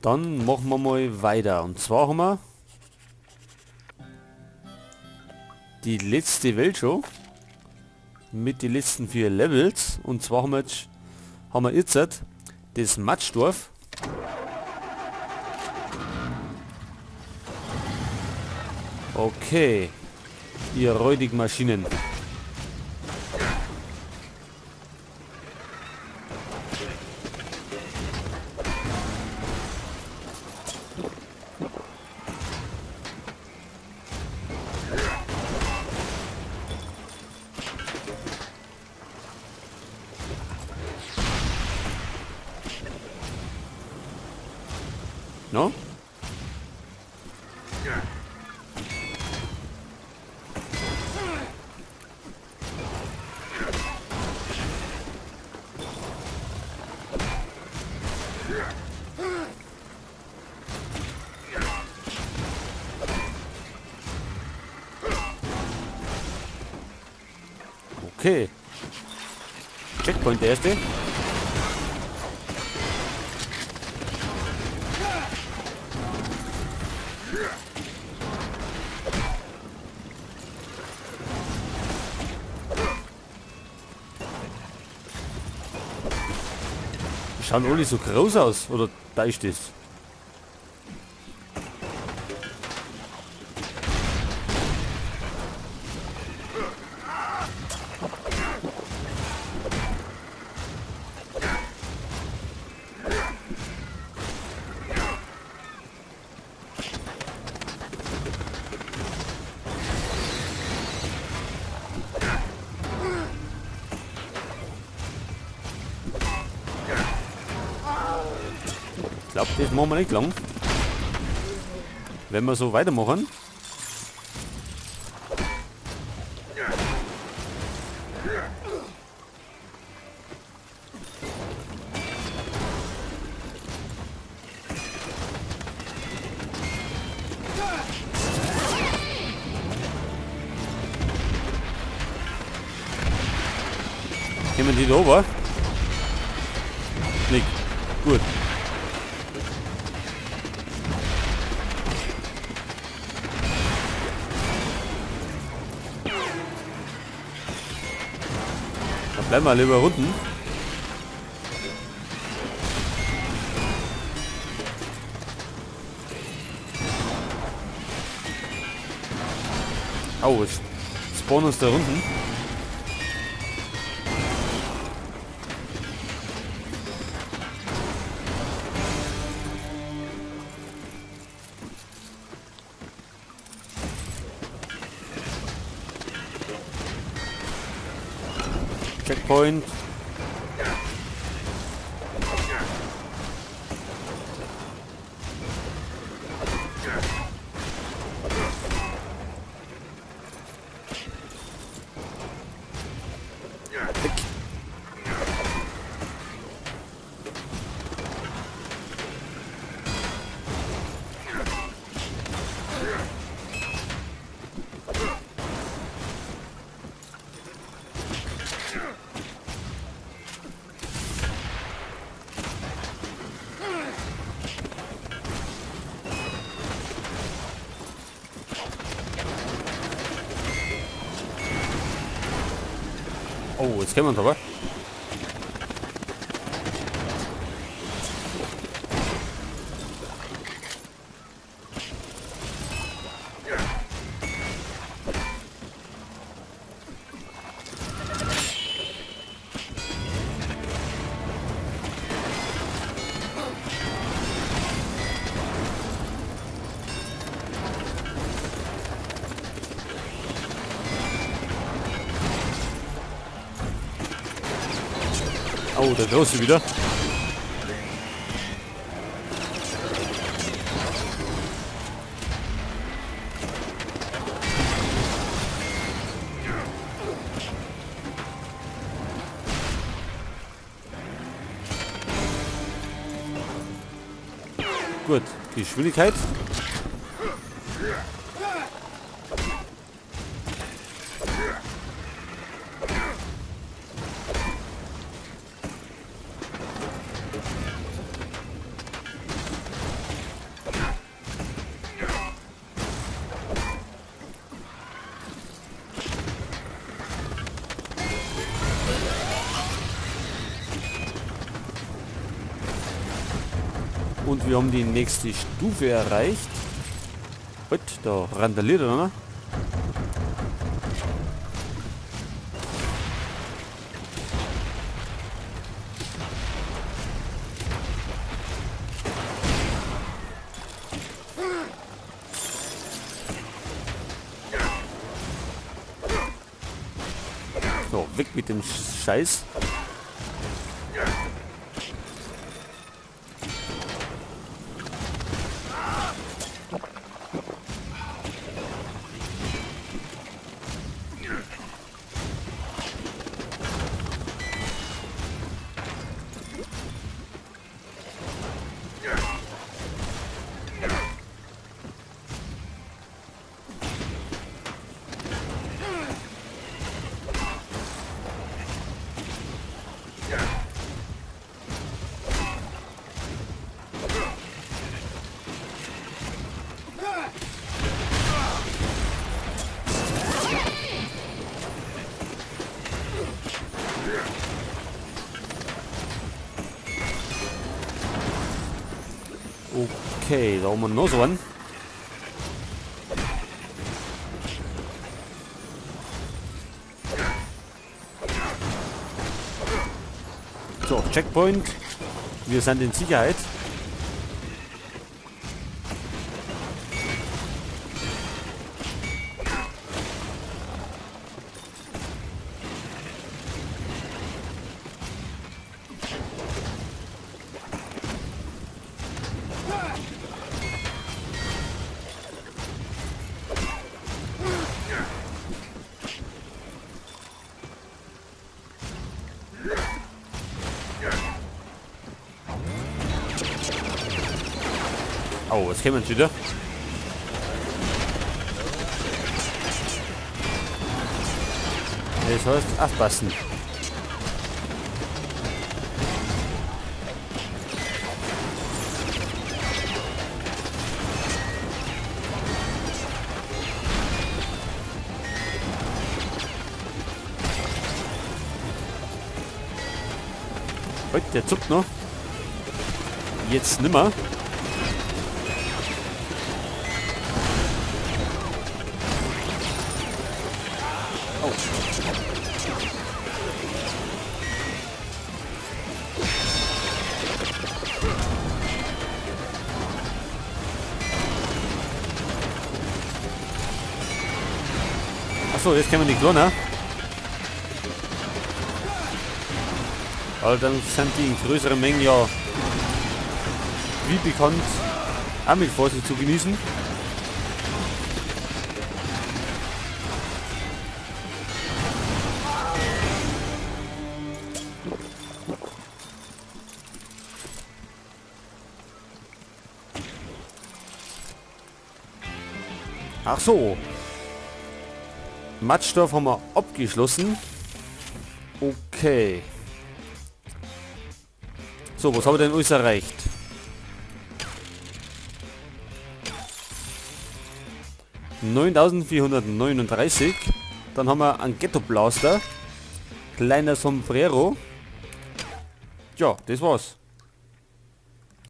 Dann machen wir mal weiter. Und zwar haben wir die letzte Welt schon mit den letzten 4 Levels. Und zwar haben wir jetzt das Matschdorf. Okay, ihr räudigen Maschinen. No? Okay. Checkpoint der erste. Die schauen alle so groß aus, oder da ist das? Ich glaub, das machen wir nicht lang. Wenn wir so weitermachen. Kommen die da oben? Nicht. Gut. Bleiben wir lieber unten. Au, jetzt spawnen uns da unten. Checkpoint. Weg. Oh, jetzt kennen wir uns aber. Oh, der Große wieder. Gut, Geschwindigkeit. Und wir haben die nächste Stufe erreicht. Heute, da randaliert er, ne? So, weg mit dem Scheiß. Okay, da haben wir noch so einen. So, Checkpoint. Wir sind in Sicherheit. Oh, jetzt kämen sie wieder. Das heißt, aufpassen. Heute, der zuckt noch. Jetzt nimmer. Oh. Achso, jetzt kennen wir die Klone. Aber dann sind die in größeren Mengen ja, wie bekannt, auch mit Vorsicht zu genießen. Ach so. Matschdorf haben wir abgeschlossen. Okay. So, was haben wir denn alles erreicht? 9439. Dann haben wir einen Ghetto Blaster. Kleiner Sombrero. Ja, das war's.